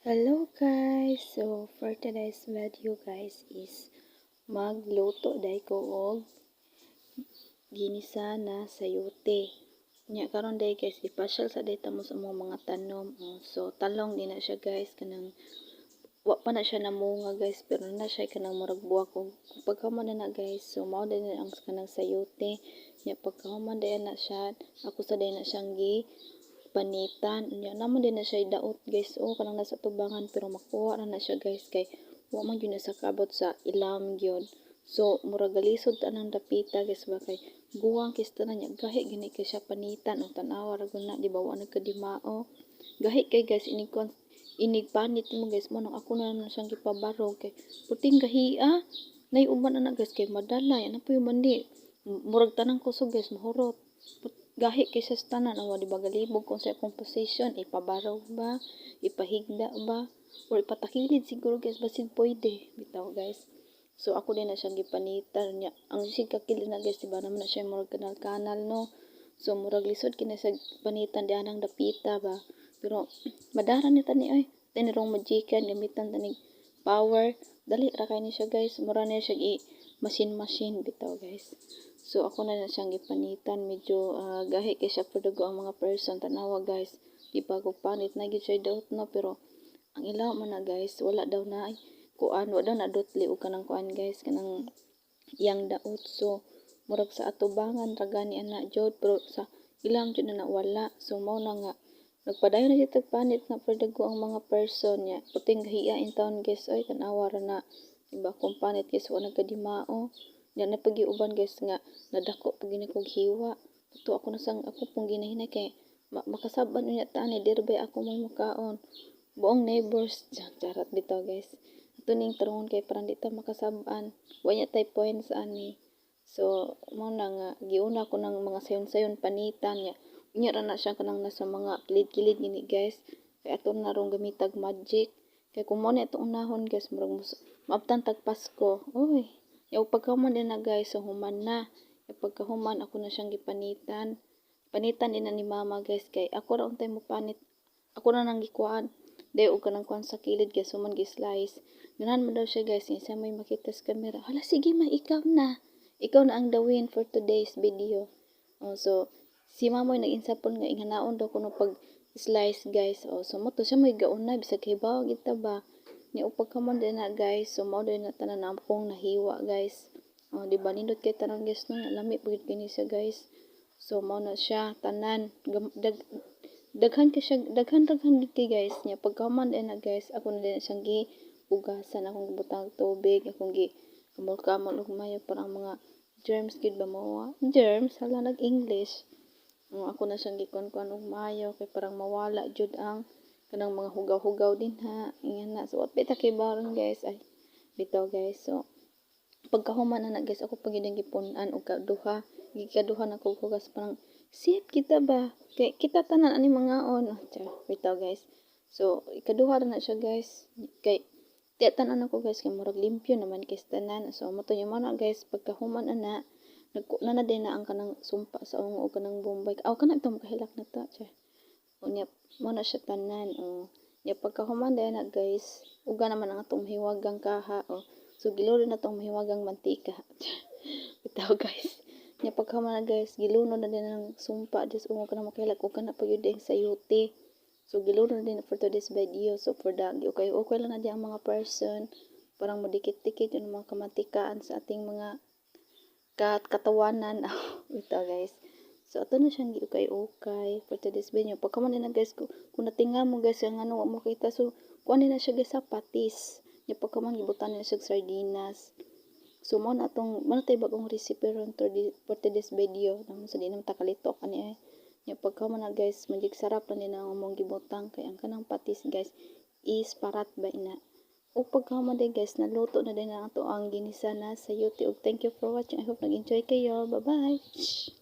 Hello guys! So for today's video, guys, is magluto day ko og ginisa na sayote. Nya karon day guys, ipasyal sa day ta mo sa among mga tanom. Oh, so talong din na siya, guys, kanang wa pa na siya namunga, guys, pero na siya kanang murag buwak og pagkahuman na na, guys, so mao din na ang kanang sayote. Nya pagkahuman day na siya, ako sa day na siyang gi panitan. Nya naman din na siya daot, guys, oh, kanang nasa tubangan, pero makuha na na siya, guys, kay wa man gyud na sa kabot sa ilam gyud. So murag galisod ta nang dapita, guys, ba, kay guwang kis tanan. Nya gahi gani kay siya panitan og tan-awa ra gud na, di ba? Wa nagkadimao, gahi kay, guys, inig kon inig panit mo, guys. Mo nang ako na naman siyang gipabarog kay puting gahia nay uban ana, guys, kay madala yan na po yung mandi, murag tanang kusog, guys, mahurot. Gahi kay siya sa tanan. Awa, di ba, galibog kung sa akong position, ipabarog ba, ipahigda ba, or ipatakilid siguro, guys, basin pwede bitaw, guys. So ako din na siyang gipanitan. Nya ang sig kakilid na, guys, di ba naman na siya murag kanal-kanal, no? So murag lisod kini sa panitan diha nang dapita ba, pero madara ni tani oy tinirong magikan gamitan tanig power, dali ra kay ni siya, guys. Mura na siya i machine machine bitaw, guys. So ako na na siyang gipanitan. Medyo gahi kay siya padugo ang mga person. Tanawa, guys, di ba, kung panit na gyud siya daot, no? Pero ang ilaw man na, guys, wala daw na kuan, wa daw na dotli og kanang kuan, guys, kanang iyang daot. So murag sa atubangan ra gani ana jud, pero sa ilang jud na wala. So mao na nga nagpadayon na siya panit na perdago ang mga person. Nya puting gahiya in town, guys, oy. Tan-awa ra na, diba, kung panit, guys, wa nagkadimao. Nya na pag-iuban, guys, nga nadako pag gini kog hiwa to ako na sang ako pong ginahinay kay makasab-an unya ta ani diri bay ako may mukaon buong neighbors. Charot bitaw, guys. Ato ning tarungon kay parang di ta makasab-an, wa nya tay points ani. So mao na nga giuna ko ng mga sayon-sayon panitan. Nya unya ra na siya kanang nasa mga kilid-kilid gini, guys, kay ato na rong gamitag magic, kay kung mao na itong unahon, guys, murag maabtan tag Pasko oy. Yaw pagkahuman din na, guys, so human na. Ya pagkahuman, ako na siyang gipanitan. Panitan din na ni mama, guys, kay ako ra untay mo panit. Ako na nang gikuan. Day og kanang kuan sa kilid, guys, human gi-slice. Ganahan mo daw siya, guys, isa may makita sa camera. Hala, sige ma, ikaw na. Ikaw na ang the win for today's video. Oh, so si mama nag-insapon nga inganaon daw kuno pag slice, guys. Oh, so mo to siya may gauna bisag hibaw kita ba. Ni pagkahuman din na, guys, so mao din na tanan na akong nahiwa, guys. Oh, di ba nindot kay tanan, guys, no? Lami pud kini siya, guys. So mao na siya tanan. Dag daghan kay siya, daghan daghan gid kay, guys. Nya pagkahuman din na, guys, ako na din siyang gi hugasan, akong gibutang tubig, akong gi kamol-kamol og mayo para ang mga germs gid ba mawa. Germs, hala, nag English. Oh, ako na siyang gikuan-kuan og mayo kay parang mawala jud ang kanang mga hugaw-hugaw din ha. Ingan na. So, what bita kay baron, guys? Ay, bitaw, guys. So, pagkahuman na na, guys, ako pag yun gipun-an og kaduha. Gikaduha na ko hugas, parang sip kita ba? Kay kita tanan ani mga on. Oh, char, bitaw, guys. So, ikaduha ra na siya, guys. Kay tiya tanan ako, guys, kay murag limpyo naman kay tanan. So, mo to yung mga, guys, pagkahuman ana, nagku na na din na ang kanang sumpa sa ungo og kanang bombay. Aw, kana ito makahilak na ta. Char. Unya mo na siya tanan, oh. Nya pagkahuman dayon na, guys, uga naman ang atong mahiwagang kaha, oh. So gilunod na tong mahiwagang mantika. Bitaw, guys. Nya pagkahuman na, guys, gilunod na din ang sumpa dis ungo kana makahilak ug kana pa gyud ang sayuti. So gilunod na din for today's video. So for the okay okay lang na di ang mga person, parang modikit-dikit yung mga kamantikaan sa ating mga katawanan. Bitaw, guys. So, ato na siyang giukay-ukay for today's video. Pagkaman na, guys, kung natinga mo, guys, ang ano, mo kita. So, kuan na siya, guys, sa patis. Nya pagkaman, gibutan na siya sardinas. So, mo na atong, mo na tayo bagong recipe ron for today's video. Naman sa di naman takalito kani eh. Nya pagkaman na, guys, magic sarap lang din ang among gibutang. Kay ang kanang patis, guys, is parat ba ina. O pagkaman din, guys, naluto na din ang ato ang ginisa na sayote. Ug thank you for watching. I hope nag-enjoy kayo. Bye-bye!